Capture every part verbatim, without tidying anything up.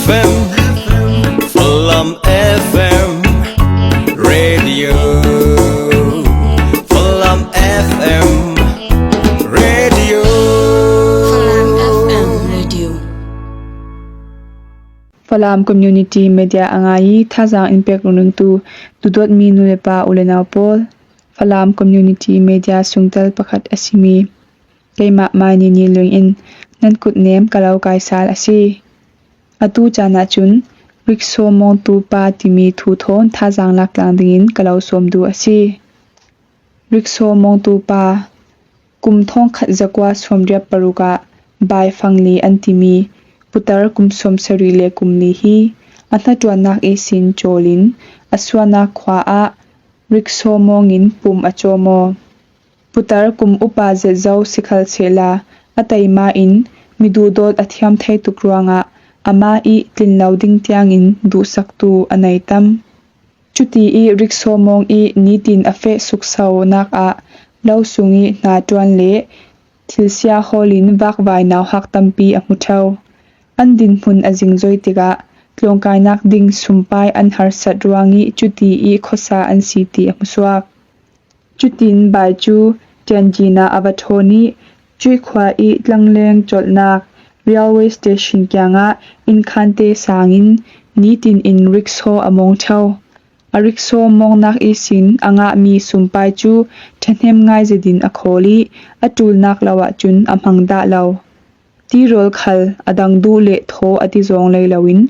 F M, Falam F M Radio, Falam F M Radio. Falam F M Radio. Falam Community Media a ngai i thazang in pek rundun tu, tu dot mi nu le pa u le nau pawl. Falam Community Media sungtel pakhat a simi keimah Mai Ni Ni Luing in nan kut nem ka lo kaisal a si. Atu caan ahcun rickshaw mawngtu pa timi thu thawn thazang lak tlang dingin ka lo sawm duh a si. Rickshaw mawngtu pa, kum thawngkhat zakua sawmriat paruk ah Bai Fang Li an timi putar kum sawmsarih le kum li hi a hnaṭuannak ihsin cawlin a suahnak khua ah rickshaw mawngin pum a cawm aw. Putar kum upa zet zo si khal sehla, a taima in mi duhdawt a thiam thei tuk ruangah amah i tlin lo ding tiangin duhsaktu a nei tam. Cuti i rickshaw mawng i nitin a feh suksonak ah lo sung i hnaṭuan le thilsia hawlin vakvai nauhak tampi a hmu ṭheu. An dinhmun a zingzoi tikah tlawngkainak ding sumpai an harsat ruang i cuti i khuasa an si ti a hmusuak. Cutin Bai cu Tianjin ah a va ṭhawn i cuih khua i tlangleng colhnak railway station kiangah innkhante sangin nitin in rickshaw a mawng ṭheu. A rickshaw mawngnak ihsin a ngahmi sumpai cu ṭhahnem ngai zetin a khawl i a ṭulnak lo ahcun a hmang dah lo. Tirawl khal a dang duh le thaw a ti zawng lei loin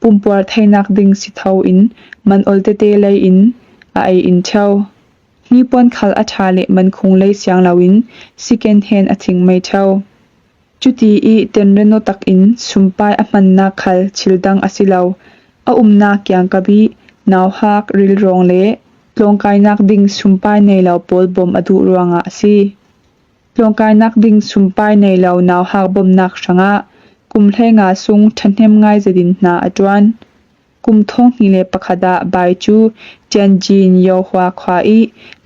pumpuar theinak ding si tho in man ol tete lei in a ei in ṭheu. Hnipuan khal a ṭha le mankhung lei siang loin second hand a thing mei ṭheu. Cuti i tenreno takin sumpai a hmannak khal thil dang a si lo. A umnak kiangkap i nauhak rilrawng le tlawngkainak ding sumpai nei lo pawl bawm a duh ruangah a si. Tlawngkainak ding sumpai nei lo nauhak bawmnak hrangah kum hleinga sung ṭhahnem ngai zetin hna a ṭuan. Kum thawng hnih le pakhat ah Bai cu Tianjin Yohua khua i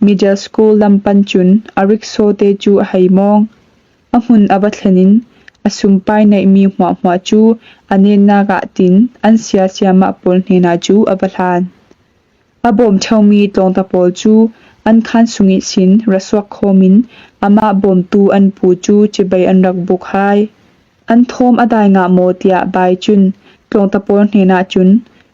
middle school lam pan cun a rickshaw te cu a hei mawng. A hmun a va thlen in a sumpai neihmi hmuahhmuah cu a netnak ah tin an siasia mah pawl hnenah cu a va hlan. A bawm ṭheumi tlawngta pawl cu an khan sung ihsin ra suak khawm in amah bawmtu an pu cu cibai an rak buk hai. An thawm a dai ngah maw tiah Bai cun tlawngta pawl hnenah cun,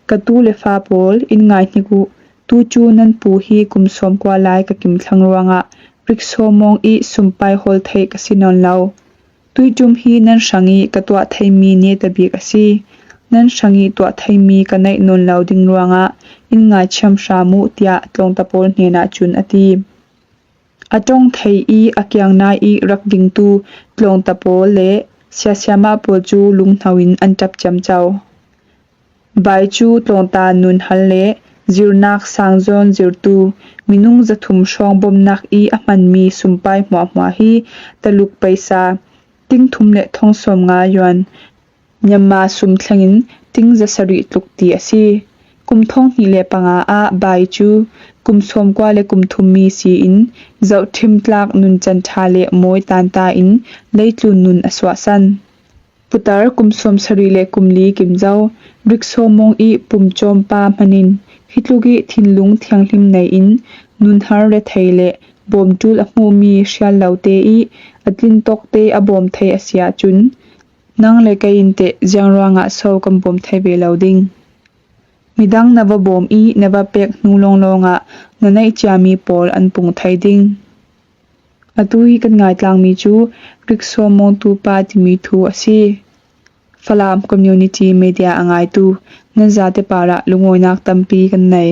"Ka tu le fa pawl, in ngai hnik uh, tu cu nan pu hi kum sawmkua lai ka kim thlang ruangah rickshaw mawng i sumpai hawl theih ka si nawn lo. Tuiṭum hi nan hrang i ka tuah theimi neta bik a si. Nan hrang i tuah theimi ka neih nawn lo ding ruangah in ngaithiam hram uh," tiah tlawngta pawl hnenah cun a ti. A ṭong thei i a kiang nai i rak dingtu tlawngta pawl le siasiamah pawl cu lunghno in an ṭap ciamco. Bai cu tlawngta nun hal le zirnak sang zawn zirtu minung zathum hrawng bawmnak i a hmanmi sumpai hmuahhmuah hi taluk paisa ting thum le thong sawmnga yuan, Myanmar sum thlengin ting zasarih tluk ti a si. Kum thawng hnih le panga ah Bai cu kum sawmkua le kum thum mi si in zohṭhim tlak nuncan ṭha le mawi tanta in leitlun nun a suahsan. Putar kum sawmsarih le kum li kim zo, rickshaw mawng i pum cawmpa hman in hi tluk i thinlung thianghlim nei in nunhar rethei le bawmṭul a hmuhmi hrial lote i a tlintokte a bawm thei a si ahcun, nang le kei in teh ziang ruangah so kan bawm thei ve lo ding? Midang na va bawm i na va pek hnu lawnglawng ah na neih ciami pawl an pung thei ding. Atu i kan ngaitlangmi cu rickshaw mawngtu pa timi thu a si. Falam Community Media a ngaitu nan zate parah lungawinak tampi kan nei.